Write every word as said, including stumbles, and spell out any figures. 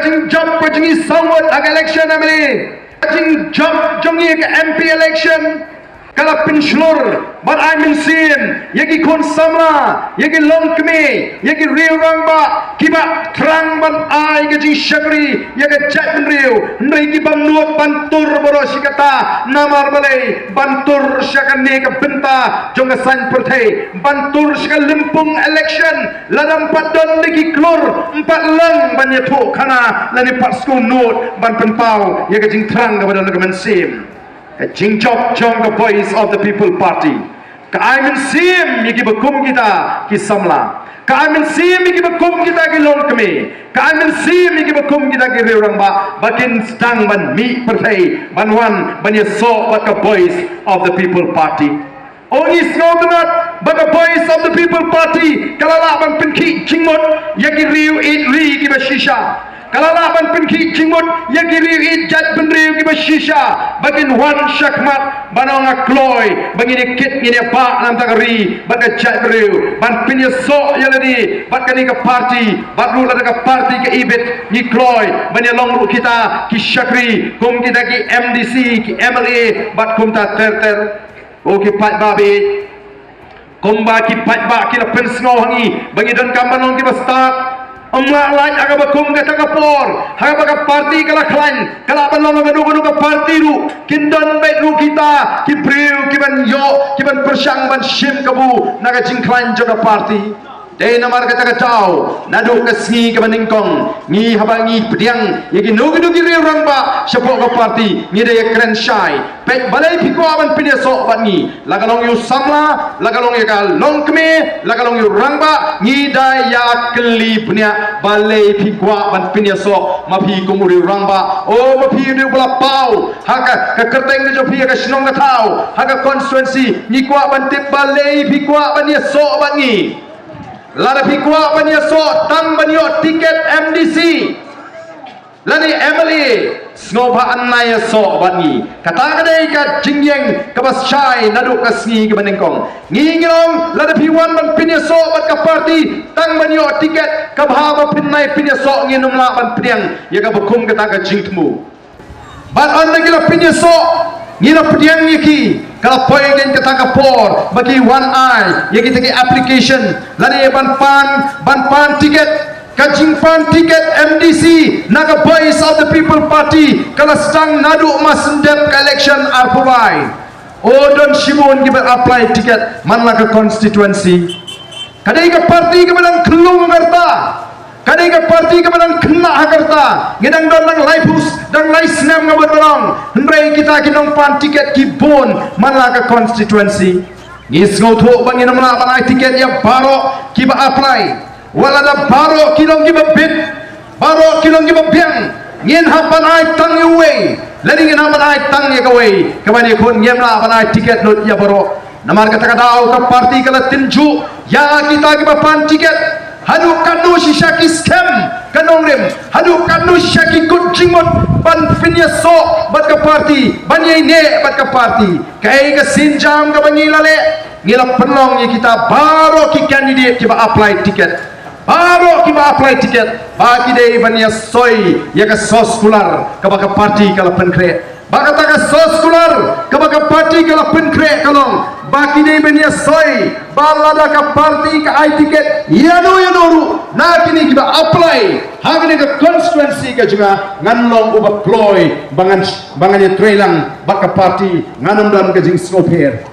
Ka jingjop ka jong ngi saw ngut ha ka election M L A, ka jingjop jong ngi ha ka M P election, ka la pynshlur bad ai mynsiem ïa ki khun samla, ïa ki longkmie, ïa ki riew rangbah kiba thrang ban ai ka jingshakri ïa ka jaitbynriew. Hynrei ki bym nud ban tur baroh shi katta, namar balei? Ban tur sha kane ka bynta jong ka saiñ pyrthei, ban tur sha ka lympung election. Lada ym pat don da ki klur, ym pat long ban ïathuhkhana lane pat sngewnud ban pynpaw ïa ka jingthrang kaba don ha ka mynsiem. Ka jingjop jong ka Voice of the People Party ka ai mynsiem ïa kiba kum kita ki samla, ka ai mynsiem ïa kiba kum kita ki longkmie, ka ai mynsiem ïa kiba kum kita ki riew rangbah ba kin sdang ban mih pyrthei, ban wan ban ïasoh bad ka Voice of the People Party. O ngi sngewtynnat ba ka Voice of the People Party ka la lah ban pynkhih jingmut ïa ki riew ïeit ri kiba shisha. Ka la lah ban pynkhih jingmut ïa ki riew ïeit jaitbynriew kiba shisha ba kin wan shakhmat ban ong, a kloi ba ngin ïa kit, ngin ïa bah na ka bynta ka ri bad ka jaitbynriew, ban pynïasoh ïa lade bad kane ka party, bad ruh lada ka party ka ibit, ngi kloi ban ïa long ruh kita ki shakri kum kita ki M D C, ki M L A bad kumta ter ter. O ki paidbah ba ïeit, kumba ki paidbah ki la pynsngew ha ngi ba ngi donkam ban long kiba stad, ym lah lait ha kaba kum kata ka por ha kaba ka party ka la khlaiñ, ka lah ban long ha kano kano ka party ruh, kin don beit ruh kita ki briew kiban ïoh, kiban pyrshang ban shim kabu na ka jingkhlaiñ jong ka party. Dei namar kata ka daw naduh ka sngi kaba nyngkong ngi, haba ngi pdiang ïa kino kino ki riew rangbah shapoh ka party, ngi dei ïa kren shai. Peit balei phi kwah ban pynïasoh bad ngi, la ka long ïa u samla, la ka long ïa ka longkmie, la ka long ïa u rangbah, ngi dei ïa kylli bniah balei phi kwah ban pynïasoh ma phi kum u riew rangbah. O ma phi u riew ba la paw ha ka, ka kyrteng ka jong phi ha ka shnong ka thaw, ha ka constituency, ngi kwah ban tip balei phi kwah ban ïasoh bad ngi. Lada phi kwah ban ïasoh tang ban ïoh tiket M D C lane M L A, sngewbha nai ïasoh bad ngi. Kata ka dei ka jingïeng kaba shai naduh ka sngi kaba nyngkong. Ngi ngi ong lada phi wan ban pynïasoh bad ka party tang ban ïoh tiket, kaba haba phin nai pynïasoh ngin ym lah ban pdiang ïa kaba kum kata ka jingthmu. Bad ynda ki la pynïasoh, ngi la pdiang ïa ki, ka la poi kein kata ka por ba ki wan ai ïa kita ki application lane ban pan, ban pan tiket. Ka jingpan tiket M D C na ka Voice of the People Party ka la sdang naduh mar shen dep ka election arphew lai. O don shibun kiba apply tiket man la ka constituency. Ka dei ka party kaba dang khlung ka rta, ka dei ka party kaba dang khynnah ha ka rta. Ngi dang don dang laiphew, dang lai snem nga bud ba long, hynrei kita ki nongpan tiket ki bun man la ka constituency. Ngi sngewthuh ba ngin ym lah ban ai tiket ïa baroh kiba apply. Wat lada baroh ki long kiba bit, baroh ki long kiba biang, ngin hap ban ai tang ïa uwei, lane ngin hap ban ai tang ïa kawei, kaba ïakhun ngim lah ban ai tiket lut ïa baroh. Namar kata ka daw ka party ka la tynjuh ïa kita kiba pan tiket. Haduh katno shisha ki skhem ka nongrim, haduh katno shisha ki kut jingmut ban pynïasoh bad ka party, ban ïaineh bad ka party. Kaei ka sienjam kaba ngi la leh? Ngi la pynlong ïa kita baroh ki candidate kiba apply tiket, baroh kiba apply tiket, ba ki dei ban ïasoi ïa ka soskular kaba ka party ka la pynkhreh. Ba kata ka soskular kaba ka party ka la pynkhreh ka long ba ki dei ban ïasoi ba lada ka party ka ai tiket ïano ïano ruh na kine kiba apply ha kane ka constituency ka jong nga, ngan long uba kloi ba ngan, ba ngan ïatreilang bad ka party, ngan ym don ka jingsngewpher.